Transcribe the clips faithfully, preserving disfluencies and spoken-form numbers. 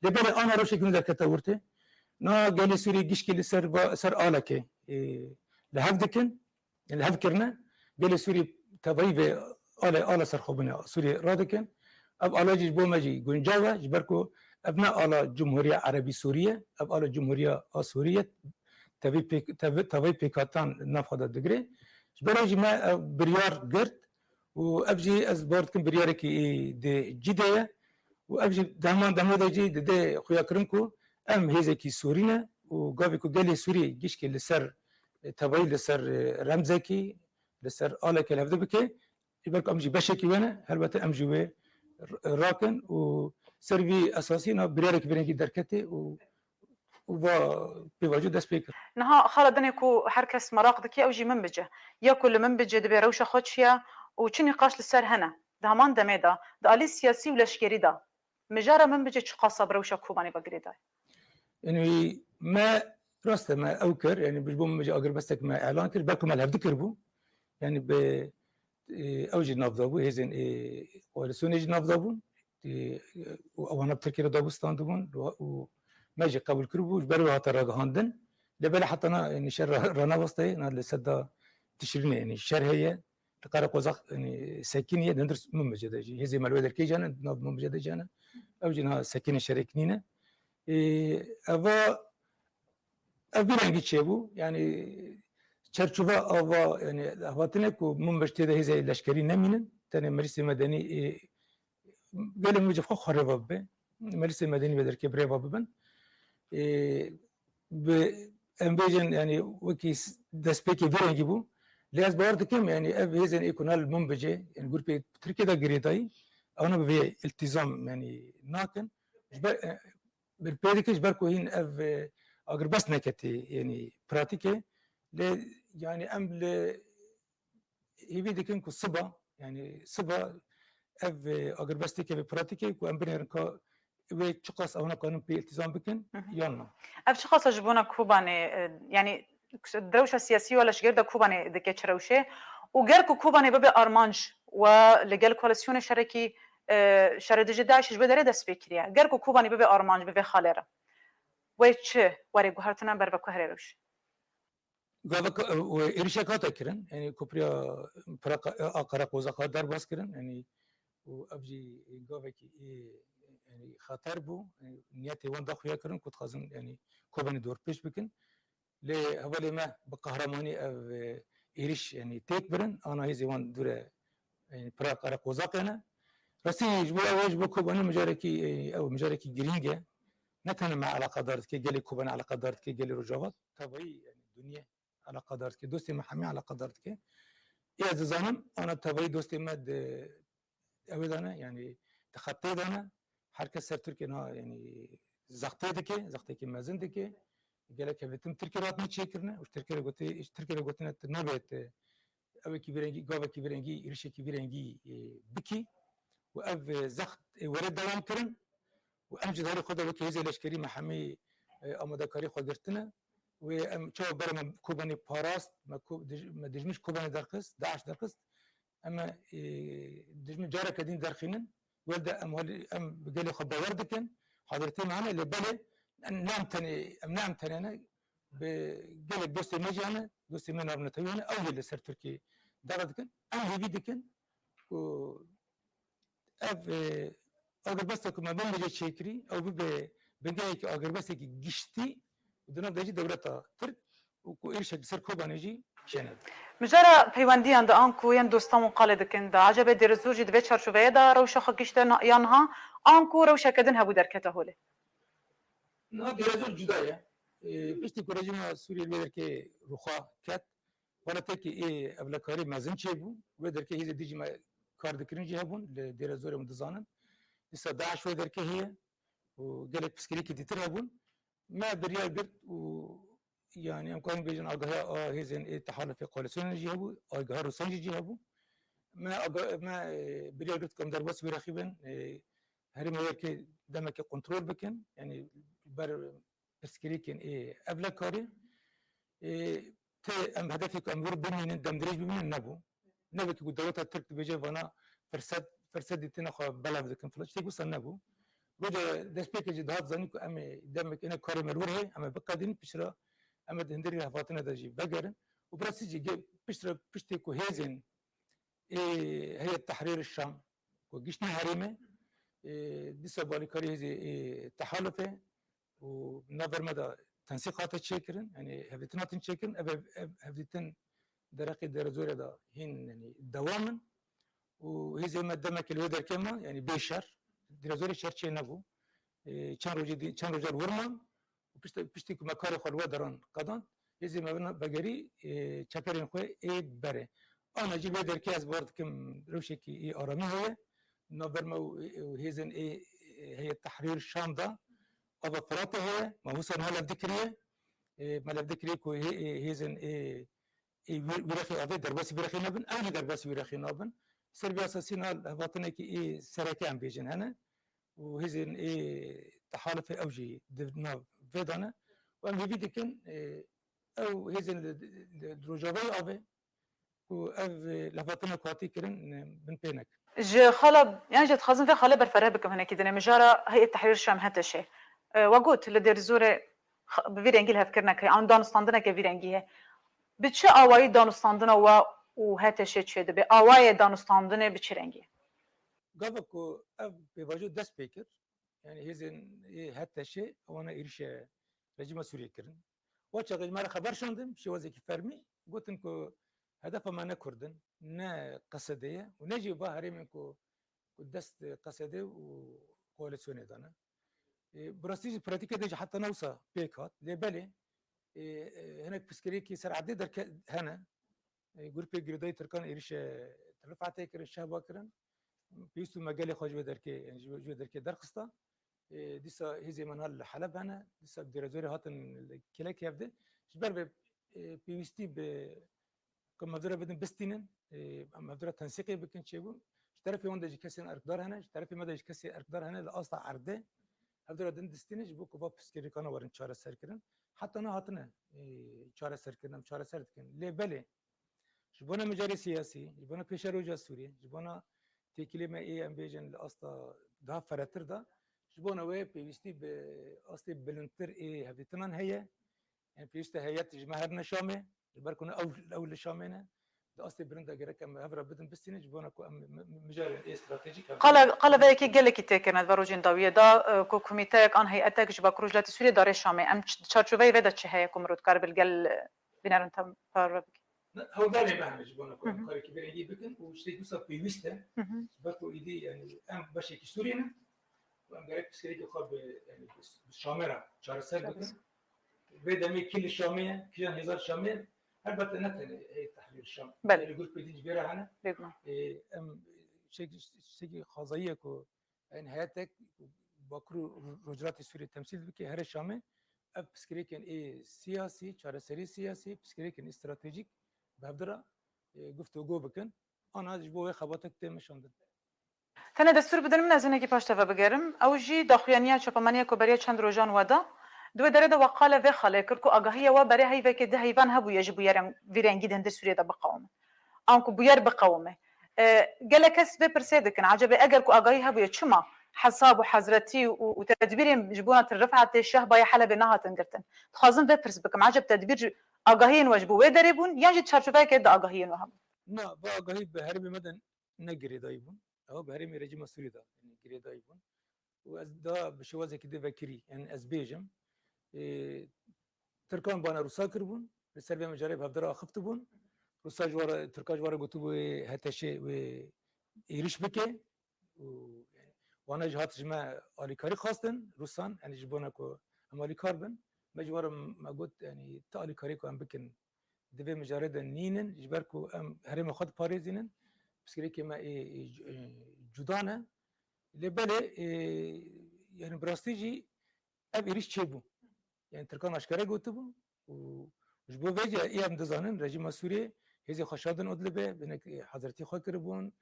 Lê belê ana rewşekî nû derkete ortê. Na gelê Sûriyê gişkî li ser va-, ser alekê, e, li hev dikin, li hev kirine. Gelê Sûriyê tevayî vê alê, ala serxwebûna Sûriyê radikin. Ev ala jî ji bo me jî guncav e, ji ber ku ev ne ala Cumhuriya Erebî Sûrî ye, ev ala Cumhuriya a Sûrî ye. Tevî pêk-, tevî, tevayî pêkhatan nav xwe de digire. Ji ber wê jî me ev biryar girt û ev jî ez bawer dikim biryarekî ê di cî de ye û ev jî di heman demê de jî dide xuyakirin ku em hêzekî Sûrî ne û gavê ku gelê Sûrî gişkê li ser, e, tevayî li ser, e, remzekî, li ser alekê li hev dibike, ji ber ku em jî beşekî wê ne, helbete em jî wê r-, rakin û ser vî esasî na biryarek vê rengî derketê û, û va pêvajo dest pê kir. Niha xala dinê ku her kes meraq dike, ew jî Minbic e. Ya ku li Minbicê dibê rewşa xwe çi ye û çi nîqaş li ser hene? Di heman demê de, di alî siyasî û leşkerî de, mijara Minbicê çiqasa bi rewşa Kobanê ve girêdayî? Yanî me, rast e, me ew kir, yanî ji bo Minbicê agirbestek me elan kir, belku me li hev dikiribû. Yanî bi, e, ew jî nav dabû, hêzên, e, koalîsyonê jî nav dabûn. E, û ewana bi Tirkiyê re dabû standibûn û, û me jî qebûl kiribû, ji ber wê hate ragihandin. Lê belê heta na, yanî şer ra-, ranewastayê, na li seda Tişrînê, yanî şer heye. Li Qereqozax, yanî sekiniye, di hundir Minbicê de jî. Hêzê me li wê derkê jî hene, di nav Minbicê de jî hene. Ew jî niha sekinê şerê kinî ne. Ê, eva, ev vî rengî çêbû. Yanî çerçova ava, yanî hevatinê ku Minbic tê de hêzê leşkerî nemînin. Tenê meclisê medenî, ê, gelê Minbicê xwe xwe rêva bibe. Meclisê medenî vê derkê bi rêva bibin. Ê, bi, em bêjin, yanî wekî s-, destpêkê vê rengî bû. Lê ez bawer dikim, yanî ev hêzên ê ku na li Minbicê, yanî grûpê Tirkiyê de girêdayî, ewana bi vê îltîzam, yanî nakin. Ji ber, e, bi pê dikin, ji ber ku hîn ev, e, agirbest neketî, yanî pratîkê. Lê, yanî em li hêvî dikin ku siba, yanî siba ev, e, agirbestê keve pratîkê ku em binêrin ka wê çiqas ewana kanin pê îltîzam bikin Hı hı. yan na. Ev çiqasa ji bona Kobanê, e, yanî rewşa siyasî ya leşger de Kobanê dike çi rewşê û ger ku Kobanê bibe armanc we li gel koalîsyonê şerekî, e, şerê dijî DAIŞ ji vê derê dest pê kiriye. Ger ku Kobanê bibe armanc bi vê xalê re, wê çi werê guhertine ber ve ku herê rewşê? Gavek, e, êrişek hate kirin, yanî kopriya Pira-, a Qereqozaxa derbas kirin, yanî û ev jî gavekî ê, yanî xeter bû, yanî niyetê wan da xuya kirin ku dixwazin, yanî Kobanê dorpêç bikin. Lê hevalê me bi qehremanî ev, e, êriş, yanî têk birin, ana hêzê wan dûre, yanî Pira Qereqozaxê ne. Rastî ji bo ew, ji bo Kobanê mijarekî, e, ew mijarekî girîng e. Ne tenê me eleqedar dike, gelê Kobanê eleqedar dike, gelê Rojava, tevayî, yanî dinyê eleqedar dike, dostê me hemî eleqedar dike. Ê ez dizanim, ana tevayî dostê me di ew ê de ne, yanî di xetê de ne. Her kes ser Tirkiyê niha, yanî zextê dike, zextêkê mezin dike. Gelek hevdîtin Tirkiyê re hatine çêkirine û ji Tirkiyê re gotê, ji Tirkiyê re gotine tu nabê tu ewekî vî rengî, gavekî vî rengî, êrişekî vî rengî, e, bikî û ev, e, zext, e, were dewam kirin û em jî di herî xwe de wekî hêzê leşkerî me hemî, e, amadekarî xwe girtine. Wê em çawa bere me Kobanê parast, me ko-, dij-, me dijmin ji Kobanê derxist, DAIŞ derxist. Em, e, dijmin careke din derxînin. Welde em halî, em bi gelê xwe bawer dikin. Hazirtî me hene, lê belê ne em tenê, em ne em tenê ne. Bi gelek dostê me jî hene, dostê me navnetewî hene, ew jî li ser Tirkiyê dev dikin. Em hêvî dikin ku ev, e, agirbesta ku me Minbicê çêkirî, ew bibe bingehekî agirbestekî giştî û di nav de jî dewleta Tirk û ku êrişek li ser Kobanê jî çênebe. Mijara peywendiyan de anku yên dostan wan qalê dikin de, ecebe Dêrezor jî di vê çarçoveyê de rewşa xwe gişte na-, ya niha, anku rewşeke din hebû derkete holê? Niha Dêrezor cuda ye. E, piştî ku rejîma Sûriyê li vê derkê rûxwa ket, welatekî ê ewlekarî mezin çêbû. Wê derkê hêzê dijî me kar dikirin jî hebûn, li Dêrezorê hûn dizanin. Dîsa DAIŞ wê derkê heye û gelek pirsgirêkî dîtir hebûn. Me biryar girt û, yanî, em karin bêjin agahiya a hêzên ê tehalufê koalîsyonê jî hebû, agahiya Rûsan jî, jî hebû. Me aga-, me, e, biryar girt ku em derbas wê rexî bin, e, herêma wê derkê demekê kontrol bikin, yanî ber pirsgirêkên ê ewlekarî. E, tê em hedefê ku em wir bimînin, demdirêj bimînin nebû. Ne wekî ku dewleta Tirk dibêje vana firset, firset dîtine xwe belav dikin filan. Tiştek wisa nebû. Roja destpêkê jî dihat zanîn ku em ê demek êne karê me li wir heye, em ê biqedînin, piştre em ê di hundirê hevatine de jî vegerin. Û bi rastî jî ge-, piştre, piştê ku hêzên ê Heyet Tehrîr Şam ku giştine herêmê, ê, dîsa bi alîkarî hêzê ê Tehalufê û navber me de tensîq hate çêkirin, yanî hevdîtin hatin çêkirin, ev, ev, ev hevdîtin dereqê Dêrezorê de hîn, yanî dewam in û hêzê me demekê li wê derkê me, yanî bê şer, Dêrezorê şer çê nebû. Ê, çend rojê dî-, çend roja li wir man û pişt-, piştî ku me karê xwe li we deran qedand, hêzê me vena vegerî, ê, çeperên xwe ê berê. Ana jî li wê derkê ez bawer dikim rewşekî ê aramî heye. Navber me û, û hêzên ê, ê, Heyet Tehrîr Şam de ava Firatê heye. Me wisa me lev dikiriye. Ê, me lev dikiriye ku hê-, ê, hêzên ê, ê wî-, wîrexê avê derbasî wîrexê nebin. Ew jî derbasî wîrexê nabin. Ser vê esasî niha hevatinekî ê sereke em bêjin hene. Û hêzên ê Tehalufê ew jî di nav vê de ne. Û em hêvî dikin, ê, ew hêzên li, li, li Rojavayê avê ku ev, e, levhatina ku hatî kirin, e, bin pê nekin. Ji xala, yan jî dixwazim vê xalê berfireh bikim hinekî dinê. Mijara Heyet Tehrîr Şam, H T Ş. E, we got li Dêrzorê x-, bi vî rengî li hevkirine heye, an danûstandineke vî rengî heye. Bi çi awayî danûstandina we û H T Ş çêdibe? Awayê danûstandinê bi çi rengî ye? Gava ku ev pêvajo dest pê kir, yanî hêzên ê H T Ş wana êrîşe rejîma Sûriyê kirin. Wa çaxê ji me re xeber şandin, bi şêwazekî fermî, gotin ku hedefa me ne Kurd in, ne Q S D ye û ne jî va herêmên ku, ku dest Q S D û koalîsyonê de ne. Ê, bi rastî jî pratîkê de jî heta ne wisa pêk hat. Lê belê, ê, ê, hinek pirsgirêkî ser erdê derke-, hene. Ê, grûpê girêdayî Tirkan êrîşe Til Rifetê kirin, şehba kirin. Pêwîst bû me gelê xwe ji wê derkê, yanî ji wê, ji wê derkê derxista. Ê, dîsa hêzê me niha li Heleb hene. Dîsa bi Dêrezorê hatin li kêlekê hev de. Ji ber vê, ê, pêwîstî bi ku em hevdû re bidin bistînin, ê, em hevdû re tensîqê bikin çêbû. Ji terefê wan de jî kesên erkdar hene, ji terefê me de jî kesê erkdar hene li asta erdê. Hevdû re din distînin ji bo ku va pirsgirêkana werin çareser kirin. Heta niha hatine, ê, çareser kirin, em çareser dikin. Lê belê, ji bona mijarê siyasî, ji bona pêşeroja Sûriyê, ji bona têkilê me ê, em bêjin, li asta daha feretir de, ji bona wê pêwîstî bi astê bilindtir ê hevdîtinan heye. Em pêwîst e heyet ji me herine Şamê, ji ber ku ne ew, ew li Şamê ne. Di astê bilind de gerek em hev re bidin bistînin, ji bona ku em mi-, mi-, mijarên ê stratejîk hev Qala, qala vê yekê gelekî tê kirine di vê rojên dawiyê de, e, ku komîteyek an heyetek ji Bakur Rojhilatê Sûriyê dare Şamê. Em ç-, çarçoveyê vê de çi heye ku mirov dikare bi li gel, e, bînerin te parve bike? Ne, hewldanê me hene ji bona ku Hı em hı. karekî vê rengî bikin û tiştekî wisa pêwîst e. Hı hı. Ji ber ku êdî, yanî, em beşekî Sûriyê ne û em gerek pirsgirêkê xwe bi, yanî, bi, bi Şamê re çareser Çareser. bikin. Vê demê kî li Şamê ye, kîjan hêza li Şamê ye, helbet ne tenê Heyet Tehrîr Şam. Belê. Belê grûpê din jî vê re hene. Bêguman. Ê, em şek-, şekî xwezayî ye ku, yanî, heyetek Bakur û Rojhilatê Sûriyê temsîl bike, here Şamê, ev pirsgirêkên ê siyasî, çareserî siyasî, pirsgirêkên ê stratejîk bi hevdira, ê, guftûgo bikin. Ana ji bo wê xebatek tê meşandin. Tenê destûr bidin min, ez hinekî paş te ve bigerim. Ew jî daxuyaniya çapemeniya ku beriya çend rojan we da. Di wê derê de we qala vê xalê kir ku agahiya we berê heyvekê di heyvan hebûye ji bûyerên vî rengî di hundir Sûriyê de biqewime. Anku bûyer biqewime. E, gelek kes vê pirsê dikin. Ecebê eger ku agahî hebûye, çima hesab û hezretî û, û tedbîrên ji bona Til Rifetê, Şehbayê, Helebê nehatin girtin? Dixwazim vê pirs bikim. Eceb tedbîr ji, agahiyên we ji bo wê derê bûn, yan jî çarçoveyeke di agahiyên we hebû? Na, va agahî bi herêmê me de ne girêdayî bûn. Ew bi herêmê rejîma Sûrî de, yanî girêdayî bûn. Û ez da bi şêwazekî dê vekirî, yanî ez bêjim, ê, Tirkan bana Rûsa kiribûn, li ser vê mijarê bi hevdira axiftibûn. Rûsa ji wara, Tirka ji wara gotibû, ê, H T Ş wê êrîş bike. Û, yanî, wana jî hat ji me alîkarî xwestin, Rûsan, yanî ji bona ku em alîkar bin. Me ji wara me got, yanî, ti alîkarî ku em bikin, di vê mijarê de nînin, ji ber ku em herêma xwe diparêzînin, pirsgirêkê me ê, ê, cu-, ê, cuda ne. Lê belê, ê, yanî bi rastî jî ev êrîş çêbû. Yanî Tirkan aşkere gotibû û ji bo vê jî ê em dizanin, rejîma Sûriyê hêzê xwe şandin Idlibê, hinek, ê, hezretî xwe kiribûn,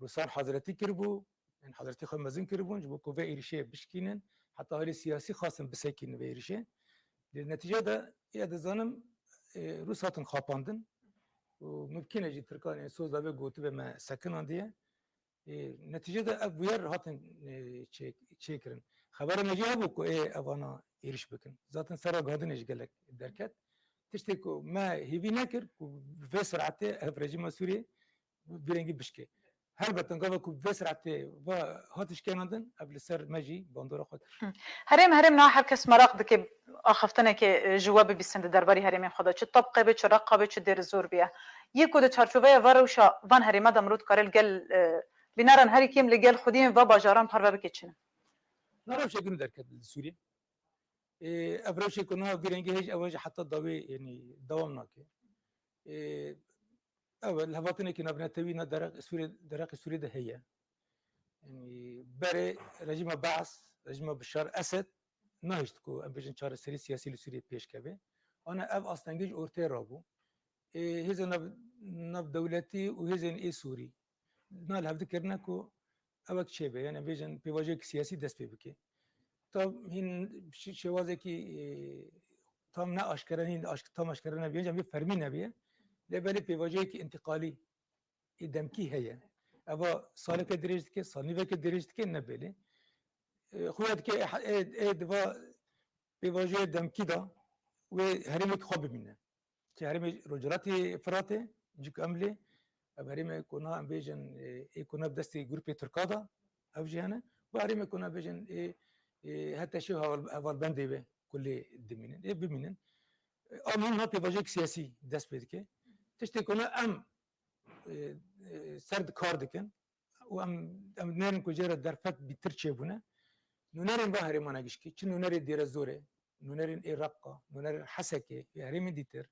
Rûsan hezretî kiribû, yanî hezretî xwe mezin kiribûn, ji bo ku vê êrîşê bişkînin, heta halê siyasî xwestin bisekînin vê êrîşê. Lê netîce de, ê, ez dizanim, ê, Rûs hatin xapandin û mimkîn e jî Tirkan, ê, soz da vê gotibe me sekinandiye. Ê, netîce de ev bûyer hatin, ê, çê-, çêkirin. Xebera me jî hebû ku ê evana êrîş bikin. Zaten ser ragihandinê ji gelek derket. Tiştê ku me hêvî nekir ku bi vê siratê ev rejîma Sûriyê bi vî rengî bişkê. Helbet gava ku bi vê siratê va hat şkenandin, ev li ser me jî bandora xwe dikir. Herêm, herêm niha her kes meraq dike axaftinekê, e, ji we bibîsin di derbarê herêmên xwe de. Çi Tebqê be, çi Reqa be, çi Dêrizor be. Yê ku di çarçoveya va rewşa van herêma de mirov dikare li gel, e, bîneran herî kêm li gel xwediyên va bajaran parve bike çi ne? Na rewşek nû derket li Sûriyê. Ê, ev rewşê ku niha vî rengî hêj ew jî heta dawî, yanî dewam nake. Ê, ew e, lihevhatinekî navnetewî na deraq-, Sûrê-, deraqê Sûrê de heye. Yanî berê rejîma Baas, rejîma Bişar Esed nahişt ku em bêjin çareserî siyasî li Sûriyê pêş keve. Ana ev astengî ji ortê rabû. Ê, hêzên nav-, navdewletî û hêzên ê Sûrî na li hevdî kirine ku ewek çêbe, yani bêjin pêvajoyek siyasî dest pê bike. Tam hîn şi-, şêwazekî, e, tam ne aşkere, hîn aşk-, tam aşkere nebiye, cem fermî nebiye. Lê belê pêvajoyekî întiqalî, ê demkî heye. Eva saleke dirêj dike, salnîveke dirêj dike, ne belê. E, xuya dike, e, e, e, diva pêvajoyê demkî de wê herêmekî xwe bimîne. Ki herêmê Rojhilatê Firatê, cik em lê, ev herêmê ku na em bêjin, e, ê ku na bi destê grûpê Tirka de, ev jî hene. Û herêmê ku na bêjin, ê, ê, HTŞ û heval-, hevalbendê be ku lê dimînin, ê bimînin. E, a muhîm na pêvajoyek siyasî dest pê dike. Tiştê ku na em, e, e, ser di kar dikin, û em, em dinêrin ku jê re derfet bîtir çêbûne. Nûnerên va herêmana gişkî, çi nûnerê Dêrezorê, nûnerên ê Reqa, nûnerên Hesekê, ê herêmên dîtir,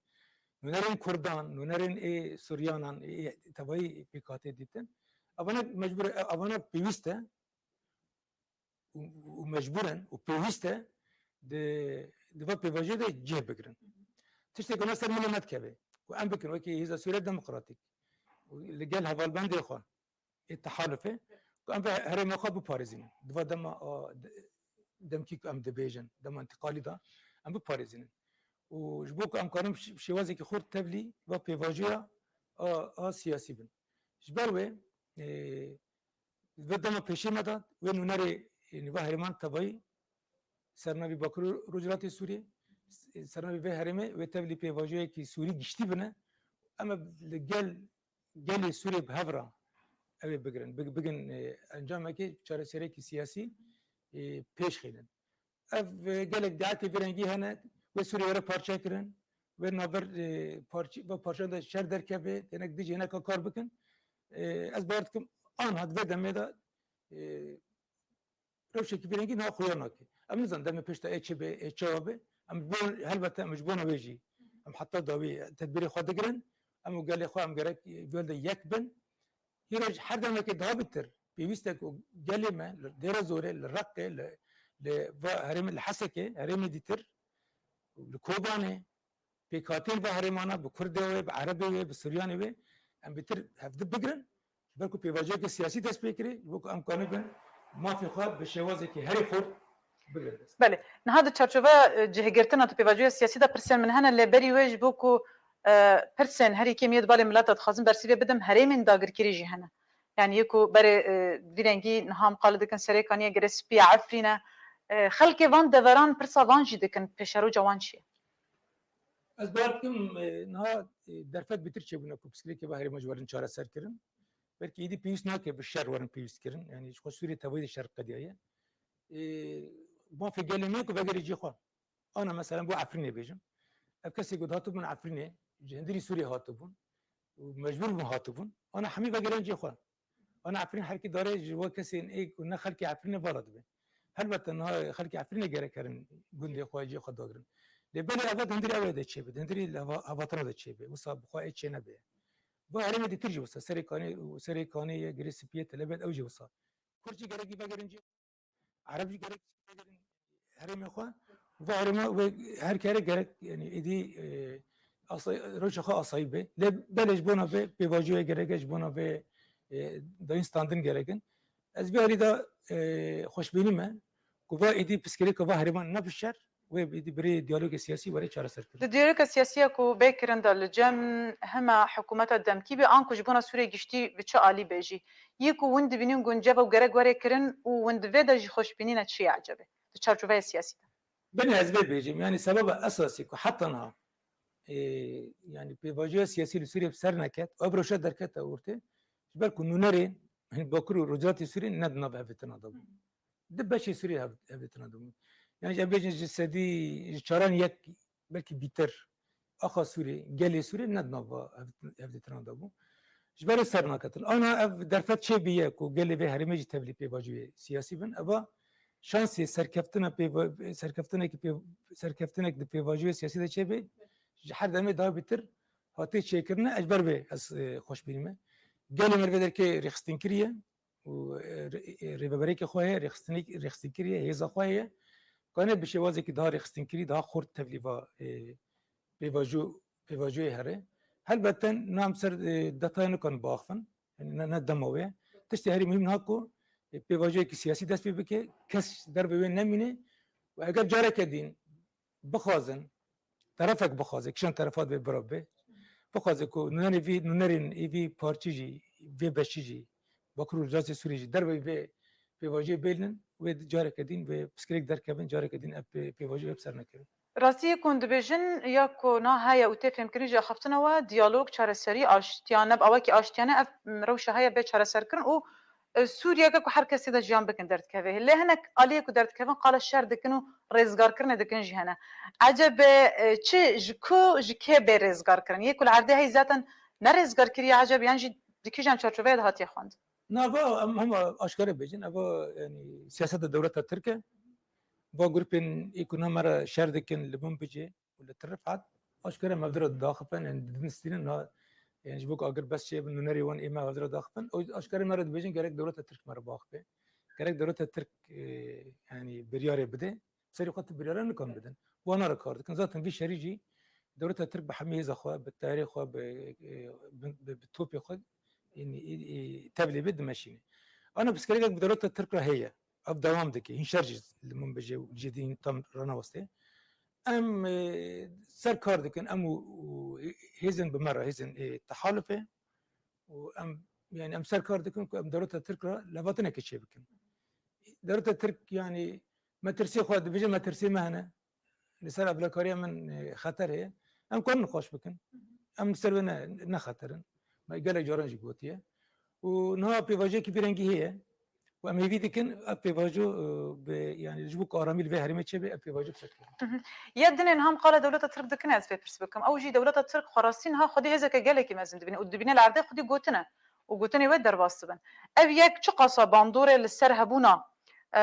nûnerên Kurdan, nûnerên ê Suryanan, ê tevayî pêkhatê dîtin. Evana mecbûr e, evana pêwîst e û, û mecbûr in û pêwîst e di, di va pêvajoyê de cih bigirin. Tiştê ku me ser milê me dikeve, ku em bikin wekî Hêza Sûriya Demokratîk û li gel hevalbendê xwe, ê tehalufê, ku em ve herêma xwe biparêzînin. Di va dema a, de-, demkî ku em dibêjin, dema întiqalî de, em biparêzînin. Û ji bo ku em karin bi şi-, bi şêwazekî xurt tevlî va pêvajoya a, a siyasî bin. Ji ber wê, ê, vê dema pêşê me de, wê nûnerê, ê, va herêman tevayî, sernavî Bakur û Rojhilatê Sûriyê, s-, sernavî vê herêmê wê tevlî pêvajoyekî Sûrî giştî bine. Em ê li gel, gelê Sûriyê bi hev re ew ê bigirin. Big-, bigin, e, encamekê, çareserekî siyasî, e, pêş xînin. Ev, e, gelek dehekê vê rengî hene, wê Sûriyê were parçe kirin, wê navber, e, parçe, ve parçeyan de şer derkeve, hinek dijî hineka kar bikin. E, ez bawer dikim, anha di vê demê de, e, rewşekî vî rengî niha xuya nake. Em nizanin demê pêş de ê çi be, ê çawa be. Em ji bo, helbete em ji bona wê jî, em heta dawî tedbîrê xwe digirin. Em û gelê xwe em gerek vê de yek bin. Hîra ji her demekê daha bitir pêwîst e ku gelê me li Dêrezorê, li Reqê, li, li va herêmê, li Hesekê, herêmê dîtir, li Kobanê, pêkhatên va herêmana bi Kurdê wê, bi Erebê wê, bi Suryanê wê, em bêtir hevdi bigrin, ji ber ku pêvajoyeke siyasî dest pê kirê, ji bo ku em kanibin mafê xwe bi şêwazekî herî xurt bigrin dest. Belê. Niha di çarçoveya, e, cihgirtina di pêvajoya siyasî de pirsên min hene, lê berî wê ji bo ku, e, pirsên herî kêm yê di balê milata dixwazim bersîvê bidim, herêmên dagirkirî jî hene. Yani yê ku berê, e, vî rengî niha em qalê dikin Serêkaniyê, Girê Spî ye, Efrîn e. E, xelkê van deveran pirsa van jî dikin, pêşeroca wan çi ye? Ez bawer dikim, e, niha, e, derfet bêtir çêbûne ku pirsgirêkê va herêma ji werin çareser kirin. Belkî êdî pêwîst nake bi şer werin pêwîst kirin. Yani ji xwe Sûriyê tevayî de şer qediyaye. E, mafê gelê me ku vegerê cî xwe. Ana mesela bo Efrînê bêjim. Ev kesê ku hatibûn Efrînê, ji hindirî Sûriyê hatibûn û mecbûr bûn hatibûn. Ana hemî vegerin cê xwe. Ana Efrîn herkî dare ji we kesên ê ku ne xelkê Efrînê vala dibe. Helbete niha xelkê Efrînê gerek herin gundê xwe, cê xwe dagirin. Lê belê ev di hindirî ew de çêbe, di hindirî heva-, hevatira de çêbe. Wisa bi xwe ê çê nebe. Bu herêmê dîtir jî wisa. Serê Kanê, Serê Kanê ye, Girê Spî ye, Telebêt ew jî wisa. Kurd jî gerekî vegerin cê. Ereb jî gerek herêmê xwe, va herêma wê her kere gerek, yani êdî, e, asay-, rewşa xwe asayî be. Lê belê ji bona vê pêvajoya gerek e, ji bona vê, e, dayîn standin gerek in. Ez vê alî de, e, xweşbînî me ku va êdî pirsgirêka va herêman ne bi şer, wê êdî bi rê diyalogê siyasî were çareser kirin. Di diyaloga siyasî ya ku bê kirin de li cem hema hikûmeta demkî be, anku ji bona Sûriyê giştî bi çi alî be jî, yê ku hûn dibînin guncev û gerek were kirin û hûn di vê de jî xweşbînî ne çi ye ecebê? di çarçoveya siyasî de? Binê ez vê bêjim, yanî sebeba esasî ku heta niha, e, yanî pêvajoya siyasî li Sûriyê bi ser neket, ev rewşa derkete ortê, ji ber ku nûnerên, hin Bakur û Rojhilatê Sûriyê ne di nav hevdîtina de bûn. Di beşê Sûriyê hev-, hevdîtina de bûn. Yanî ji, em bêjin ji sedî, ji çaran yek, belkî bîtir, axa Sûriyê, gelê Sûriyê ne di nav va hev-, hevdîtina de bû. Ji ber wê ser naketin. Ana ev derfet çêbîye ku gelê vê herêmê jî tevlî pêvajoyê siyasî bin. Eva şansê serkeftina pêva-, serkeftinekî pê-, serkeftinek di pêvajoyê siyasî de çêbê, ji her demê daha bîtir hatê çêkirine, ez ji ber vê ez, e, xweş bînime. Gelê me li vê derkê rêxistin kiriye û, e, rê-, e, rêveberêkê xwe heye, rêxistinê-, rêxistin kiriye, hêza xwe heye. Kane bi şêwazekî daha rêxistin kirî, daha xurt tevlî va, e, pêvajo-, pêvajoyê here. Helbette niha em ser, e, detaya nikan biaxivin. Yanî ne, ne dema wê ye. Tiştê herî muhîm niha ku, e, pêvajoyekî siyasî dest pê bike, kes derve wê nemîne û eger careke din bixwazin, terefek bixwaze, kişan terefa divê bira be, bixwaze ku nûnerê vî, nûnerên ê vî parçî jî, vê beşî jî, Bakur û Rojhilatê Sûriyê jî derveyî vê pêvajiyê bêlin, wê careke din vê piskirêk derkevin, careke din ev pê-, pêvajî wê bi ser nekevin. Rastî yê ku hûn dibêjin ya ku na heye û tê fêmkirin jî axaftina we diyalog, çareserî, aştiyane, bi awakî aştiyane ev, m, rewşa heye bê çareserkirin û, e, Sûriyeke ku her kes tê de jiyan bikin derdikeve. Lê hinek aliyê ku derdikevin qala şer dikin û rêzgarkirinê dikin jî hene. Ecebe, e, çi, ji ku, ji kê bê rêzgarkirin? Yê ku li erdê heyî zaten ne rêzgar kiriye ecebe yan jî di kîjan çarçoveyê de hatiye xwendin? Na, va em hema aşkere bêjin, eva, yanî, siyaseta dewleta Tirk e. Va grûpên ê ku na me re şer dikin li Minbicê û li Tirifat, aşkere me ev dira daxifin, yanî, didin stînin, na, yanî, ji bo ku agir bes çêbin, nûnerê wan ê me ev dira daxifin. Ew aşkere me re dibêjin, gerek dewleta Tirk me re biaxife. Gerek dewleta Tirk, e, yanî, biryarê bide. Serê xwe tu biryara nikan bidin. Wana re kar dikin. Zaten vî şerî jî dewleta Tirk bi hemî hêza xwe, bi teyarê xwe, bi, e, bi, bi, bi topê xwe, yanî, e, e, tevlê bê dimeşîne. Ana pirsgirêkek bi dewleta Tirk re heye. Ev dewam dike. Hîn şer jî li Minbicê û cihê din tam raneweste. Em, e, ser kar dikin, em û, û hêzên bi me re, hêzên, e, tehalufê û em, yanî em ser kar dikin ku em dewleta Tirk re levatinekê çêbikin. Dewleta Tirk, yanî metirsê xwe dibêje, metirsê me hene. Li ser evlekariya min, e, xeter heye. Em karin xweş bikin. Em li ser vê ne, ne xeter in. Me gelek caran jî gotiye. Û niha pêvajoyekî vî rengî heye. Û em hêvî dikin ev pêvajo, e, bi, yanî ji bo ku aramî li vê herêmê çêbe, ev pêvajo bi ser kevin. Hı hı. Ya dinên ham qala dewleta Tirk dikin, ez vê pirs bikim. Ew jî dewleta Tirk xwerastî niha xwedî hêzeke gelekî mezin dibîne û dibîne li erdê xwedî gotine û gotinê wê derbas dibin. Ev yek çiqasa bandorê li ser hebûna, e,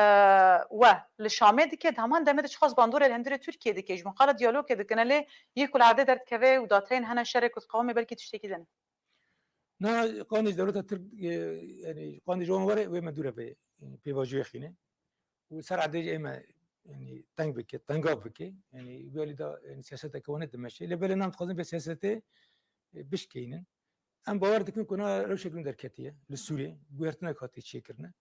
we li Şamê dike, di heman demê de çiqas bandorê li hundirê Tirkiyê dike? Ji bo qala diyalogê dikine, lê yê ku li erdê derdikeve û dateyên hene şerê ku diqewime belkî tiştekî din. Na, qandê ji dewleta Tirk, e, yanî qandê ji wan were, wê me dûre vê, e, pêvajoyê xîne. Û ser erdê jî ê me, yanî teng bike, tengav bike. Yanî wê alî de, yanî siyaseteke wan dimeşe. Lê belê em dixwazin vê siyasetê, e, bişkeynin. Em bawer dikin ku na rewşek din derketiye li Sûriyê, guhertinek hatiye çêkirine.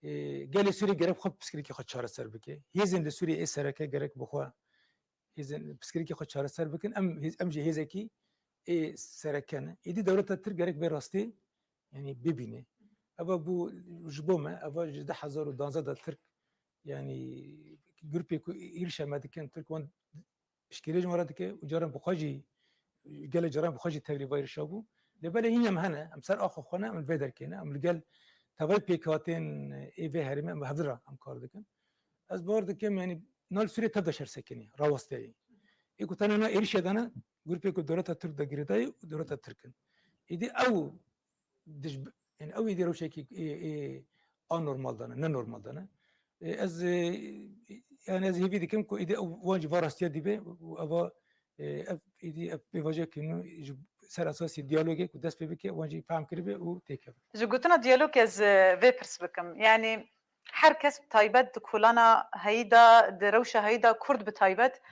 E, gelê Sûriyê gerek xwe pirsgirêkê xwe çareser bike. Hêzên li Sûriyê ê sereke gerek bi xwe hêzên pirsgirêkê xwe çareser bikin. Em hêz-, em jî hêzekî ê sereke ne. Êdî dewleta Tirk gerek vê rastî, yanî, bibîne. Eva bû ji bo me, eva ji du hezar û duwazdeh de Tirk, yanî, grûpê ku êrişa me dikin, Tirk wan piştgirî ji me re dike û caran bi xwe jî, gelek caran bi xwe jî tevlî vê êrişa bû. Lê belê hîn em hene, em ser axa xwe ne, em li vê derkê ne, em li gel tevayî pêkhatên ê vê herêmê em hevdira em kar dikin. Ez bawer dikim, yanî, na li Sûriyê tev de şer sekinî, rawesteyî. Ê ku tenê na êrişê de ne, grûpê ku dewleta Tirk de girêdayî û dewleta Tirk in. Êdî ew dij-, yanî ew êdî rewşekî ê, ê anormal de ne, ne normal de ne. Ê, ez, ê, yanî ez hêvî dikim ku êdî ew wan jî va rastiya dîbe û eva, ê, ev, êdî ev pêvajoyekî nû ji ser esasî diyalogê ku dest pê bike, wan jî fehm kiribe û têkeve. Ji gotina diyalogê ez, e, vê pirs bikim. Yanî her kes bi taybet di kolana heyî de, di rewşa heyî de Kurd bi taybet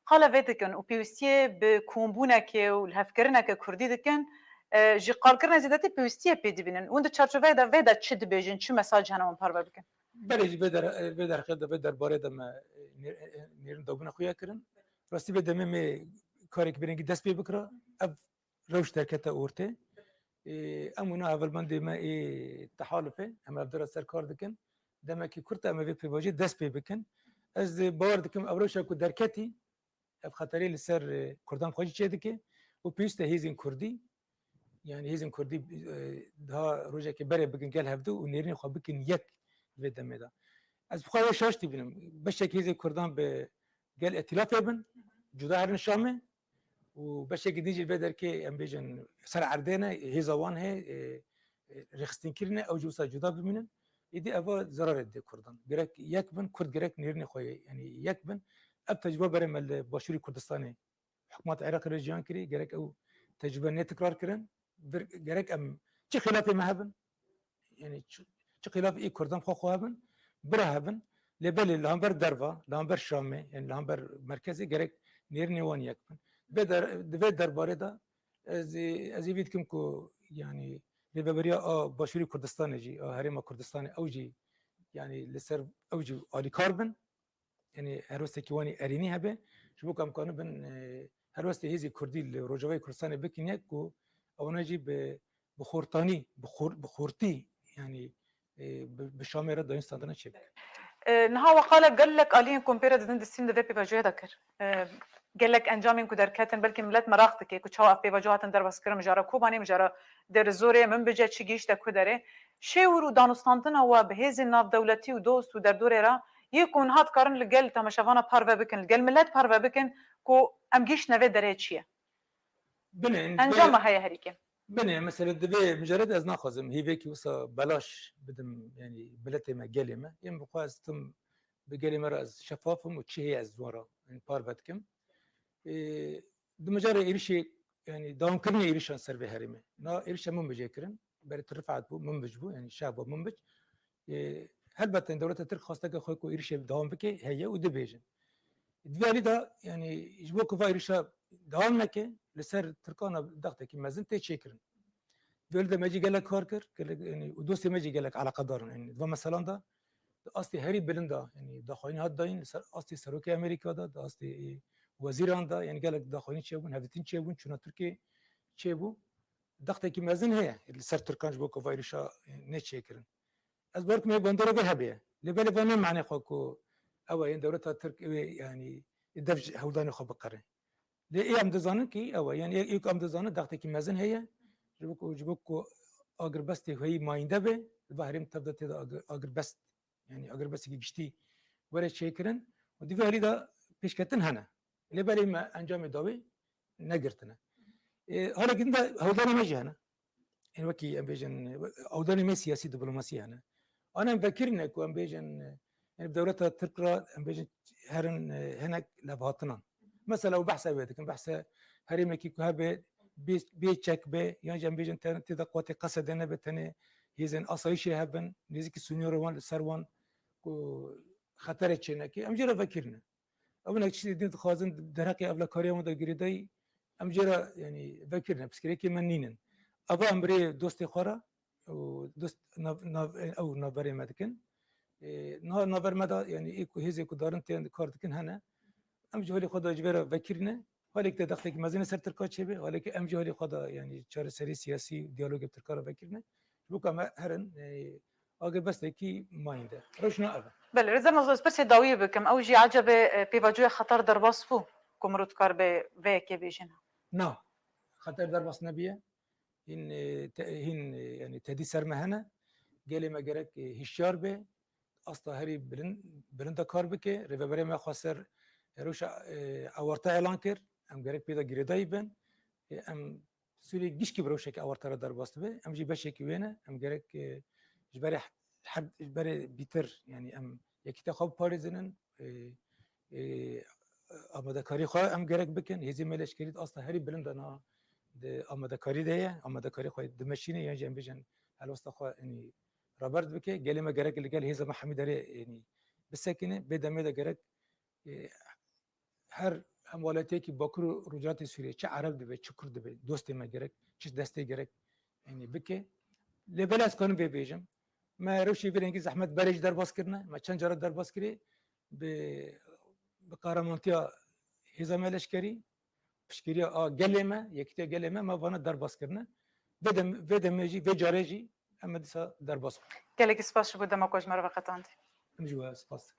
qala vê dikin û pêwîstiyê bi kombûnekê û lihevkirineke Kurdî dikin, e, ji qalkirina zêdetî pêwîstiyê pê dibînin. Hûn di çarçoveyê de vê de çi dibêjin, çi mesaj hene wan parve bikin? Belê jî vê der-, vê derxê de, vê derbarê de me, e, nê-, e, nêrîn dabûna xwe ya kirin. Rastî vê demê me karek vê rengî dest pê bikira. Ev rewş derkete ortê. Ê, em û na hevalbendê me ê tehalufê, em hevdira ser kar dikin. Demekî kurt em ê vê pêvajoyê dest pê bikin. Ez bawer dikim ev rewşa ku derketî, ev xeterê li ser, e, Kurdan xwe jî çêdike û pêwîst e hêzên Kurdî, yanî hêzên Kurdî, e, daha rojekê berê bikin gel hevdu û nêrînê xwe bikin yek vê demê de. Ez bi xwe wê şaş dibînim. Beşek hêzên Kurdan bi gel îtîlafê bin, cuda herin Şamê û beşekî din jî vê derkê em bêjin ser erdê ne, hêza wan heye, e, e, rêxistinkirin e, ew jî wisa cuda bimînin. Êdî eva zerarê dide Kurdan. Gerek yek bin, Kurd gerek nêrînê xwe, yanî yek bin. Ev tecrûbe berê me li Başûrê Kurdistanê hikûmeta Iraqê re jiyan kirî, gerek ew tecrûbe nêtikrar kirin. Vir-, gerek em çi xîlafê me hebin, yanî çi, çi xîlafê ê Kurdan xwe xwe hebin, bira hebin. Lê belê li hember derva, li hember Şamê, yanî li hember merkezê gerek nêrînê wan yek bin. Vê der-, di vê derbarê de ez ê, ez ê vî dikim ku, yanî, rêveberiya a Başûrê Kurdistanê jî, a Herêma Kurdistanê, ew jî, yanî, li ser ew jî alîkar bin. Yanî helwestekî wan ê erênî hebe, ji bo ku em kanibin, e, helwestê hêzê Kurdî li Rojavayê Kurdistanê bikin yek ku ewana jî bi, bi xortanî, bi xor-, bi xortî, yanî, e, bi, bi Şamê re dayîn standina çêbikin. E, niha we qala gelek aliyên ku em pê re didin distîn di vê pêvajoyê de kir. E, gelek encamên ku derketin, belkî milet meraq dike ku çawa ev pêvajo hatin derbaskirin, mijara Kobanê, mijara Dêrizorê, Minbicê, çi gihîşte ku derê. Şêwir û danûstandina we bi hêzên navdewletî û dost û derdorê re yê ku niha dikarin li gel temaşevana parve bikin, li gel milet parve bikin ku em gihîştine vê derê çi ye? Binê, Encama heye herî kêm. Binê, mesela di vê mijarê de ez naxwazim hêvekî wisa belaş bidim, yanî miletê me, gelê me. Yên bi xwe ez tim bi gelê me re ez şefaf im û çi heye ez ji wan re, yanî, parve dikim. Ê, di mijarê êrişê, yanî, dewamkirinê êrişan ser vê herêmê. Na êrişa Minbicê kirin, berê tu Rifat bû, Minbic bû, yanî, şehba Minbic. Ê, helbet, yanî, dewleta Tirk xwesteke xwe ku êrişê dewam bike, heye û dibêjin. Di vê alî de, yanî, ji bo ku va êrişa dewam neke, li ser Tirkan de dextekî mezin tê çêkirin. Di vê alî de me jî gelek kar kir, gelek, yanî, û dostê me jî gelek eleqedar in. Yanî, di van meselan de, di astê herî bilind de, yanî, daxwayîn hat dayîn, li ser astê serokê Amerîka de, di astê, e, wezîran de, yanî, gelek daxwayîn çêbûn, hevdîtin çêbûn, çûna Tirkiyê çêbû. Dextekî mezin heye li ser Tirkan ji bo ku va êrişa, e, neçêkirin. Ez bawer dikim ê bandora vê hebe ye. Lê belê van ne manê xwe ku ew e, yên dewleta Tirk wê, yanî, dev ji hewldanê xwe biqere. Lê ê em dizanin kî ew e. Yanî ê, ê ku em dizanin dextekî mezin heye. Ji bo ku, ji bo ku agirbestê heyî mayînde be, li va herêm tev de tê de agir-, agirbest, yanî agirbestekî giştî were çêkirin û di vê alî de pêşketin hene. Lê belê me encamê dawî negirtine. Ê, halekî din de hewldanê me jî hene. Ên wekî em bêjin, hewldanê me siyasî, diplomasî hene. Ana em vekirine ku em bêjin, ên bi dewleta Tirk re em bêjin herin, e, hinek levhatinan. Mesela û behsa wê dikin, behsa herêmekî ku hebe bê, bê çek be, yan jî em bêjin te-, tê de quwetê Qesedê nebe, tenê hêzên asayîşê hebin, nêzîkî sînorê wan li ser wan ku xeterê çêneke, em jê re vekirine. Ew hinek tiştê din dixwazin derheqê ewlekariya wan de girêdayî, em jê re, yanî, vekirine, pirsgirêkê me nînin. Eva em bi rê dostê xwe re û dost nav-, nav-, ew navberê me dikin. Ê, niha navber me de, yanî, ê ku hêzê ku darin tên kar dikin hene. Em ji holê xwe de ji vê re vekirine. Holêk de dextekî mezin li ser Tirka çêbe, holêk em jî holê xwe de, yanî, çareserî siyasî, diyalogê bi Tirka re vekirine. Ji bo ku em herin, e, agirbestekî mayînde. Rewşna ev e. Belê, rêzdar Nazlo, ez pirsê dawiyê bikim. Ew jî ecebe, e, pêvajoya xeter derbas bû ku mirov dikar be vê yekê bêjin? Na, xeter derbas nebiye. Hîn, e, te-, hîn, e, yanî tedî ser me hene. Gelê me gerek, e, hişyar be. Asta herî bilind, bilind de kar bike. Rêveberê me xwe ser rewşa, e, ewarte elan kir. Em gerek pê de girêdayî bin. E, em Sûriyê gişkî bi rewşeke ewarte re derbas dibe. Em jî beşekî wê ne. Em gerek, e, ji berê her, ji berê bîtir, yanî em yekîtiya xwe biparêzinin. E, e, amadekarî xwe em gerek bikin. Hêzên me leşkerî di asta herî bilind de niha di amadekarî de ye. Amadekarî xwe dimeşîne, yan jî em bêjin helwesta xwe, yanî, raberd bike. Gelê me gerek li gel hêza me hemî derê, yanî, bisekine. Vê demê de gerek, e, her hemwelatiyekî Bakur û Rojhilatê Sûriyê, çi Ereb dibe, çi Kurd dibe, dostê me gerek, çi destê gerek, yanî, bike. Lê belê ez kanim vê bêjim. Me rewşê vê rengî zehmet berê jî derbas kirine. Me çend cara derbas kirê. Bi, bi qehremantiya hêza me leşkerî, piştgiriya a gelê me, yekîtiya gelê me, me vana derbas kirine. Vê dem-, vê demê jî, vê carê jî em ê dîsa derbas bikin. Gelekî spas ji bo dema ku ji me re veqetandî. Em jî we spas dikin.